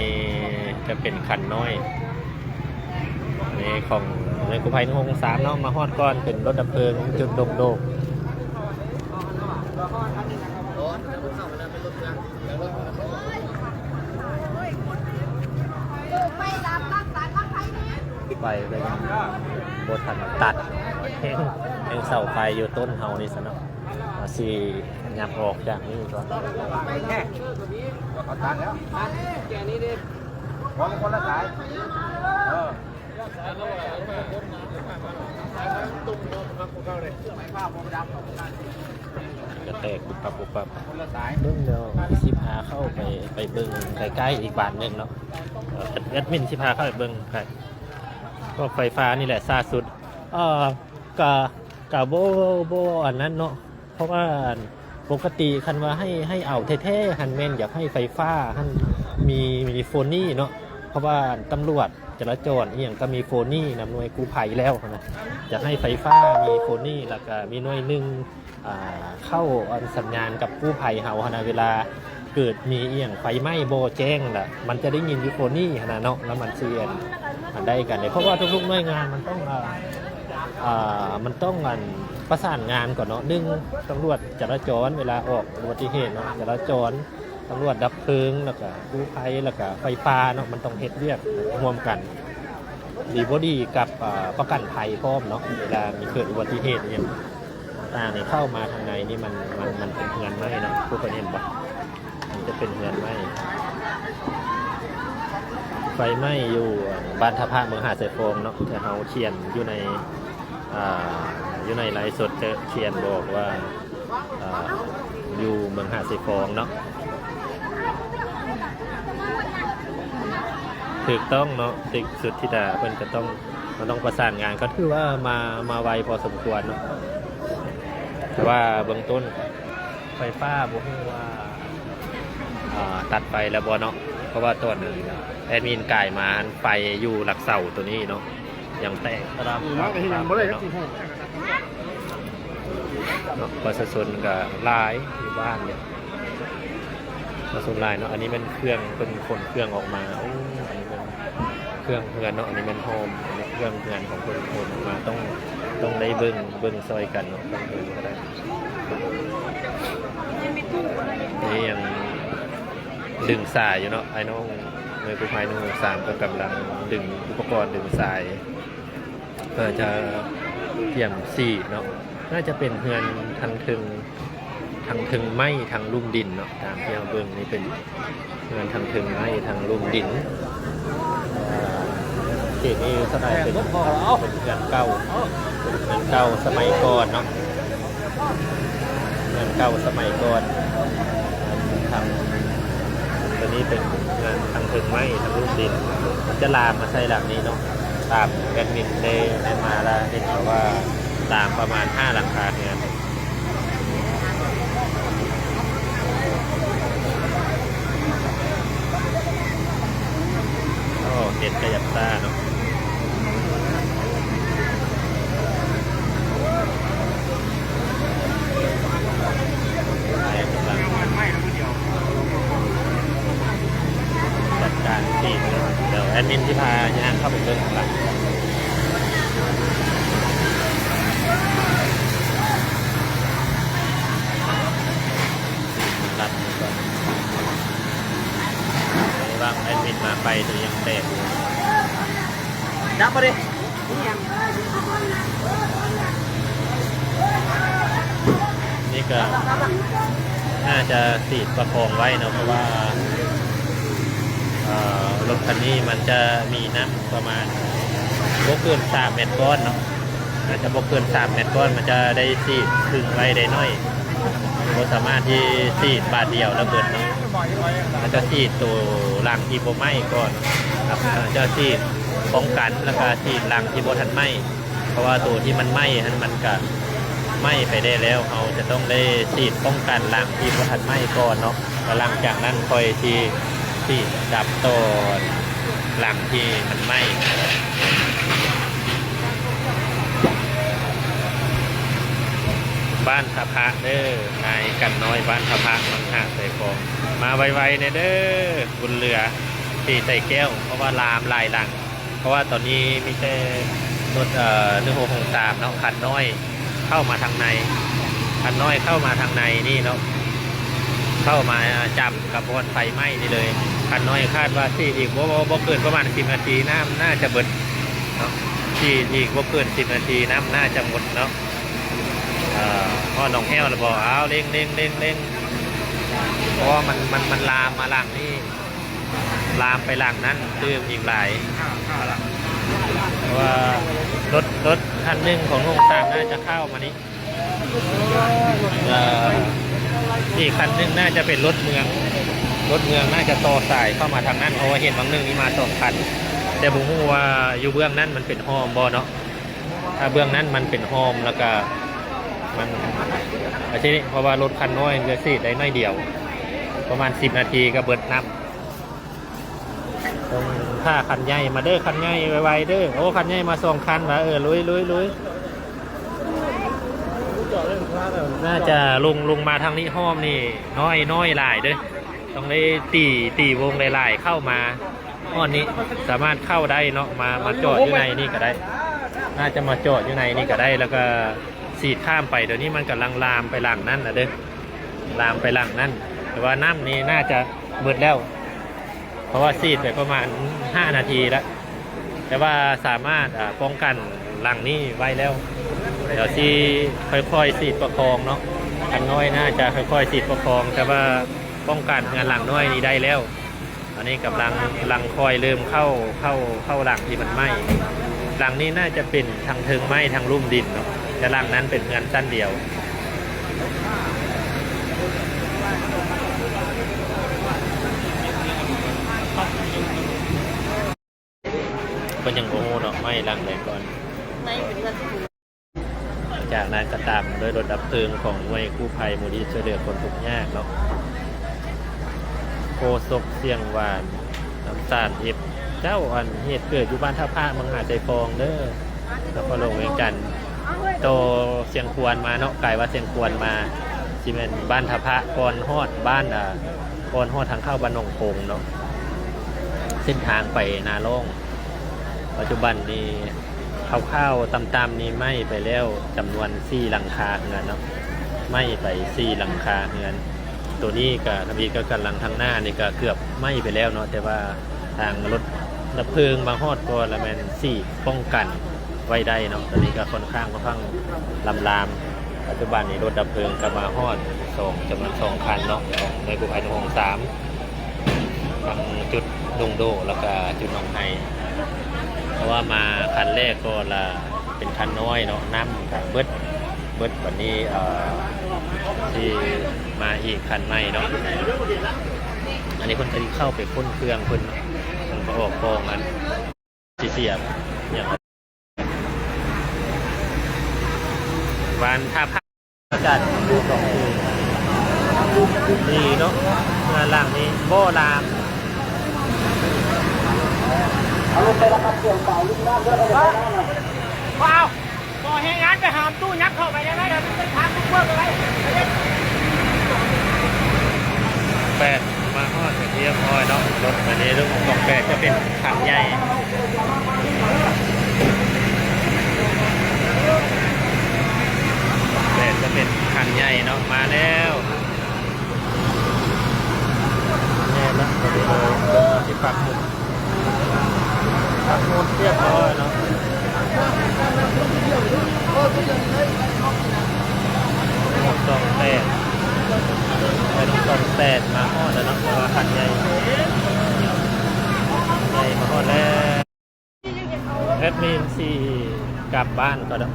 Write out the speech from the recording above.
ນີ້ຈະເປັນຄັນນ້ອຍ ນີ້ຂອງໜ່ວຍກູ້ໄພໜຶ່ງຫົກສາມເນາະ ມາຮອດກ່ອນເປັນລົດດັບເພີງຈຸດດົກໂດກ. ໄຟກໍຍັງບໍ່ທັນຕັດ ຍັງເສົາໄຟຢູ່ຕົ້ນເຮົານີ້ຊະເນາະ. ເຮົາຊິຫຍັບອອກຈາກນີ້ກ່ອນ. ເອົາຕາແລ້ວ ແກະນີ້ດິ ຂອງຄົນລະສາຍ ເອີ ກະແຕກປຸບປັບປຸບປັບ. ເບິ່ງແລ້ວຊິພາເຂົ້າໄປ ໄປເບິ່ງໃກ້ໆອີກບ້ານໜຶ່ງເນາະ. ເອີ ແອດ ແອດມິນຊິພາເຂົ້າໄປເບິ່ງໃກ້ ພວກໄຟຟ້ານີ້ແຫຼະຊ້າສຸດ. ເອີ ກະ ກະບໍ່ ບໍ່ອັນນັ້ນເນາະ ເພາະວ່າ ອັນ ປົກກະຕິຄັນວ່າໃຫ້ ໃຫ້ເອົາແທ້ໆຫັ້ນ ແມ່ນຢາກໃຫ້ໄຟຟ້າຫັ້ນມີ ມີໂຟນີ້ເນາະ ເພາະວ່າ ອັນ ຕຳຫຼວດຈະລາຈອນອີ່ຫຍັງກໍມີໂຟນີ້ນຳໜ່ວຍກູ້ໄພແລ້ວຫັ້ນນະ. ຢາກໃຫ້ໄຟຟ້າມີໂຟນີ້ ແລ້ວກໍມີໜ່ວຍໜຶ່ງ ອ່າ ເຂົ້າ ອັນ ສັນຍານກັບກູ້ໄພເຮົາຫັ້ນນະ ເວລາ ເກີດມີອີ່ຫຍັງໄຟໄໝ້ບໍ່ແຈ້ງລະ ມັນຈະໄດ້ຍິນຢູ່ໂຟນີ້ຫັ້ນນະເນາະ ລະມັນຊິ ອັນ ໄດ້ກັນເດ້ ເພາະວ່າທຸກໆໜ່ວຍງານມັນຕ້ອງ ອ່າ ອ່າ ມັນຕ້ອງ ອັນ ປະສານງານກ່ອນເນາະ. ໜຶ່ງ ຕຳຫຼວດຈະລາຈອນ ເວລາອອກອຸບັດຕິເຫດເນາະ ຈະລາຈອນ ຕຳຫຼວດດັບເພີງ ແລ້ວກະກູ້ໄພ ແລ້ວກະໄຟຟ້າເນາະ ມັນຕ້ອງເຮັດວຽກຮ່ວມກັນ ດີບໍ່ດີກັບ ອ່າ ປະກັນໄພພ້ອມເນາະ ເວລາມີເກີດອຸບັດຕິເຫດອີ່ຫຍັງ. ຕ່າງນີ້ເຂົ້າມາທາງໃນນີ້ມັນ ມັນ ມັນເປັນເຮືອນໄມ້ເນາະ ທຸກຄົນເຫັນບໍ່? ມັນຈະເປັນເຮືອນໄມ້ ໄຟໄໝ້ຢູ່ ອ່າ ບ້ານທ່າພະ ເມືອງຫາດຊາຍຟອງເນາະ ທີ່ເຮົາຂຽນຢູ່ໃນ ອ່າ ຢູ່ໃນໄລຟ໌ສົດ ຈະຂຽນບອກວ່າ ອ່າ ຢູ່ເມືອງຫາດຊາຍຟອງເນາະ. ຖືກຕ້ອງເນາະ ຕິກສຸດທິດາ ເພິ່ນກໍຕ້ອງ ກໍຕ້ອງປະສານງານ ກໍຖືວ່າມາ ມາໄວພໍສົມຄວນເນາະ ແຕ່ວ່າເບື້ອງຕົ້ນໄຟຟ້າບໍ່ຮູ້ວ່າ ອ່າ ຕັດໄປແລ້ວບໍ່ເນາະ ເພາະວ່າຕອນນັ້ນແອດມິນກາຍມາຫັ້ນ ໄຟຢູ່ຫຼັກເສົາໂຕນີ້ເນາະ ຍັງແຕກຕະລາບ ອືມ ຕະລາບ ກໍຍັງບໍ່ໄດ້ ເນາະ ປະຊາຊົນກໍຫຼາຍຢູ່ບ້ານນີ້ ປະຊາຊົນຫຼາຍເນາະ. ອັນນີ້ແມ່ນເຄື່ອງ ເພິ່ນຂົນເຄື່ອງອອກມາ ໂອ້ ອັນນີ້ແມ່ນເຄື່ອງເຮືອນເນາະ ອັນນີ້ແມ່ນໂຮມ ອັນນີ້ເຄື່ອງເຮືອນຂອງເພິ່ນຂົນອອກມາ ຕ້ອງ ຕ້ອງໄດ້ເບິ່ງ ເບິ່ງຊ່ອຍກັນເນາະ ຕ້ອງເບິ່ງກໍໄດ້. ນີ້ຍັງດຶງສາຍຢູ່ເນາະ ອ້າຍນ້ອງໜ່ວຍກູ້ໄພໜຶ່ງຫົກສາມ ກໍກຳລັງດຶງອຸປະກອນດຶງສາຍ ເພື່ອຈະກຽມສີດເນາະ ໜ້າຈະເປັນເຮືອນທັງເທິງ ທັງເທິງໄມ້ທັງລຸ່ມດິນເນາະ ຕາມທີ່ເຮົາເບິ່ງນີ້ເປັນເຮືອນທັງເທິງໄມ້ທັງລຸ່ມດິນ. ເຂດນີ້ສ່ວນຫຼາຍເປັນ ເປັນເຮືອນເກົ່າ ເປັນເຮືອນເກົ່າສະໄໝກ່ອນເນາະ ເຮືອນເກົ່າສະໄໝກ່ອນ. ທາງ ຕົວນີ້ເປັນເຮືອນທັງເທິງໄມ້ທັງລຸ່ມດິນ ມັນຈະລາມມາໃສ່ຫຼັງນີ້ເນາະ ຕາມແອດມິນໄດ້ ໄດ້ມາລະເຫັນເຂົາວ່າລາມປະມານຫ້າຫຼັງຄາເຮືອນ. ໂອ້ ເຮັດກະຍັບຕາເນາະ ຈັດການສີດເນາະ ດຽວແອດມິນຊິພາຍ່າງເຂົ້າໄປເບິ່ງຂ້າງຫຼັງ. ລັດກ່ອນ ໃນວາງແອດມິນມາໄຟໂຕຍັງແຕກຢູ່ ດັບມາດິ. ນີ້ກໍໜ້າຈະສີດປະຄອງໄວ້ເນາະ ເພາະວ່າ ເອີ ລົດຄັນນີ້ມັນຈະມີນ້ຳປະມານບໍ່ເກີນສາມແມັດກ້ອນເນາະ ໜ້າຈະບໍ່ເກີນສາມແມັດກ້ອນ ມັນຈະໄດ້ສີດຄຶ່ງໄວ້ໄດ້ໜ້ອຍ ບໍ່ສາມາດທີ່ສີດບາດດຽວແລ້ວເບິດເນາະ ມັນຈະສີດໂຕຫຼັງທີ່ບໍ່ໄໝ້ກ່ອນ ແລ້ວຈະສີດປ້ອງກັນ ແລ້ວກະສີດຫຼັງທີ່ບໍ່ທັນໄໝ້ ເພາະວ່າໂຕທີ່ມັນໄໝ້ຫັ້ນ ມັນກະໄໝ້ໄປໄດ້ແລ້ວ ເຮົາຈະຕ້ອງໄດ້ສີດປ້ອງກັນຫຼັງທີ່ບໍ່ທັນໄໝ້ກ່ອນເນາະ ແລ້ວຫຼັງຈາກນັ້ນຄ່ອຍຊິ ຊິດັບຕໍ່ຫຼັງທີ່ມັນໄໝ້. ບ້ານທ່າພະເດີ ນາຍກັນນ້ອຍ ບ້ານທ່າພະ ເມືອງຫາດຊາຍຟອງ ມາໄວໆແດ່ເດີ ບຸນເຫຼືອ. ທີ່ໃສ່ແກ້ວ ເພາະວ່າລາມຫຼາຍຫຼັງ ເພາະວ່າຕອນນີ້ມີແຕ່ລົດ ເອີ ໜຶ່ງຫົກຫົກສາມເນາະ ຄັນນ້ອຍເຂົ້າມາທາງໃນ ຄັນນ້ອຍເຂົ້າມາທາງໃນນີ້ເນາະ ເຂົ້າມາຈ້ຳກັບບ່ອນໄຟໄໝ້ນີ້ເລີຍ. ຄັນນ້ອຍຄາດວ່າສີດອີກບໍ່ ບໍ່ ບໍ່ເກີນປະມານສິບນາທີ ນ້ຳໜ້າຈະເບິດເນາະ ສີດອີກບໍ່ເກີນສິບນາທີ ນ້ຳໜ້າຈະໝົດເນາະ. ເອີ ຮອດໜອງແຫ້ວແລ້ວບໍ່? ອ້າວ ເລັ່ງ ເລັ່ງ ເລັ່ງ ເລັ່ງ ເພາະວ່າມັນ ມັນ ມັນລາມມາຫຼັງນີ້ ລາມໄປຫຼັງນັ້ນຕື່ມອີກຫຼາຍ ເພາະວ່າລົດ ລົດຄັນໜຶ່ງຂອງໜຶ່ງຫົກສາມໜ້າຈະເຂົ້າມານີ້ ເອີ ອີກຄັນໜຶ່ງໜ້າຈະເປັນລົດເມືອງ ລົດເມືອງໜ້າຈະຕໍ່ສາຍເຂົ້າມາທາງນັ້ນ ເພາະວ່າເຫັນບາງໜຶ່ງມີມາສອງຄັນ ແຕ່ບໍ່ຮູ້ວ່າຢູ່ເບື້ອງນັ້ນມັນເປັນຮ່ອມບໍ່ເນາະ. ຖ້າເບື້ອງນັ້ນມັນເປັນຮ່ອມ ແລ້ວກະມັນ ອາ ທີນີ້ ເພາະວ່າລົດຄັນນ້ອຍມັນຈະສີດໄດ້ໜ້ອຍດຽວ ປະມານສິບນາທີກະເບິດນ້ຳ. ຕ້ອງຖ້າຄັນໃຫຍ່ມາເດີ ຄັນໃຫຍ່ໄວໆເດີ. ໂອ້ ຄັນໃຫຍ່ມາສອງຄັນຫວາ ເອີ ລຸຍໆໆ. ໜ້າຈະລົງ ລົງມາທາງນີ້ ຮ່ອມນີ້ນ້ອຍ ນ້ອຍຫຼາຍເດີ ຕ້ອງໄດ້ຕີ ຕີວົງຫຼາຍໆເຂົ້າມາ. ຮອດນີ້ສາມາດເຂົ້າໄດ້ເນາະ ມາ ມາຈອດຢູ່ໃນນີ້ກະໄດ້ ໜ້າຈະມາຈອດຢູ່ໃນນີ້ກະໄດ້ ແລ້ວກະສີດຂ້າມໄປ. ດຽວນີ້ມັນກຳລັງລາມໄປຫຼັງນັ້ນລະເດີ ລາມໄປຫຼັງນັ້ນ ແຕ່ວ່ານ້ຳນີ້ໜ້າຈະເບິດແລ້ວ ເພາະວ່າສີດໄປປະມານຫ້ານາທີລະ ແຕ່ວ່າສາມາດ ອາ ປ້ອງກັນຫຼັງນີ້ໄວ້ແລ້ວ. ດຽວຊິຄ່ອຍໆສີດປະຄອງເນາະ ຄັນນ້ອຍໜ້າຈະຄ່ອຍໆສີດປະຄອງ ແຕ່ວ່າປ້ອງກັນເຮືອນຫຼັງນ້ອຍນີ້ໄດ້ແລ້ວ. ອັນນີ້ກຳລັງ ກຳລັງຄ່ອຍເລີ່ມເຂົ້າ ເຂົ້າ ເຂົ້າຫຼັງທີ່ມັນໄໝ້. ຫຼັງນີ້ໜ້າຈະເປັນທັງເທິງໄມ້ທັງລຸ່ມດິນເນາະ ແຕ່ຫຼັງນັ້ນເປັນເຮືອນຊັ້ນດຽວ. ເພິ່ນຍັງບໍ່ຮູ້ເນາະ ໄໝ້ຫຼັງໃດກ່ອນ. ຈາກນັ້ນກໍຕາມດ້ວຍລົດດັບເພີງຂອງໜ່ວຍກູ້ໄພມູນນິທິຊ່ວຍເຫຼືອຄົນທຸກຍາກເນາະ. ໂຄສົກສຽງຫວານ ນ້ຳຕານເອັບ ເຈົ້າ ອັນ ເຫດເກີດຢູ່ບ້ານທ່າພະ ເມືອງມະຫາໄຊຟອງເດີ ນະຄອນຫຼວງວຽງຈັນ. ຕໍ່ຊຽງຂວານມາເນາະ ກາຍວ່າຊຽງຂວານມາ ຊິແມ່ນບ້ານທ່າພະ ກ່ອນຮອດບ້ານ ອາ ກ່ອນຮອດທາງເຂົ້າບ້ານໜອງໂພງເນາະ. ເສັ້ນທາງໄປນາລ້ອງ ປັດຈຸບັນນີ້ ຄ່າວໆຕ່ຳໆນີ້ໄໝ້ໄປແລ້ວຈຳນວນສີ່ຫຼັງຄາເຮືອນເນາະ ໄໝ້ໄປສີ່ຫຼັງຄາເຮືອນ. ໂຕນີ້ກະທຳອິດກະກຳລັງ ທາງໜ້ານີ້ກະເກືອບໄໝ້ໄປແລ້ວເນາະ ແຕ່ວ່າທາງລົດດັບເພີງມາຮອດກ່ອນ ລະແມ່ນສີດປ້ອງກັນໄວ້ໄດ້ເນາະ. ໂຕນີ້ກະຄ່ອນຂ້າງ ຄ່ອນຂ້າງລຳລາມ. ປັດຈຸບັນນີ້ລົດດັບເພີງກະມາຮອດສອງ ຈຳນວນສອງຄັນເນາະ ຂອງໜ່ວຍກູ້ໄພໜຶ່ງຫົກສາມ ທັງຈຸດດົງໂດ ແລ້ວກະຈຸດໜອງໄຮ ເພາະວ່າມາຄັນແລກກ່ອນລະເປັນຄັນນ້ອຍເນາະ ນ້ຳກະເບິດ ເບິດ. ບັດນີ້ ເອີ ຊິມາອີກຄັນໃໝ່ເນາະ. ອັນນີ້ເພິ່ນກະຊິເຂົ້າໄປຄົ້ນເຄື່ອງເພິ່ນເນາະ ເພິ່ນກະອອກກອງອັນຊິເສຍຫຍັງ ບ້ານທ່າພະ ອາກາດຢູ່ສອງຄືນ ດີເນາະ ເຮືອນຫຼັງນີ້ບໍ່ລາມ. ບໍ່ເອົາ ບໍ່ແຮງງານໄປຫາຕູ້ ຍັບເຂົ້າໄປໄດ້ໄວ ເອົາໄປທາງບຸກເບີກໄປໄວ. ແປດ ມາຮອດເປັນທີ່ຮຽບຮ້ອຍເນາະ. ລົດອັນນີ້ ລົດຂອງແປດຈະເປັນຄັນໃຫຍ່ ແປດຈະເປັນຄັນໃຫຍ່ເນາະ. ມາແລ້ວ ແມ່ນລະ ຕົວນີ້ເລີຍ ຊິປັກໝຸດ ປັກໝຸດຮຽບຮ້ອຍເນາະ. ສອງແປດ ໄປນຳສອງແປດ ມາຮອດແລ້ວເນາະ ເພາະວ່າຄັນໃຫຍ່ ໃຫຍ່ມາຮອດແລ້ວ. ແອັດມິນຊິກັບບ້ານກ່ອນເນາະ.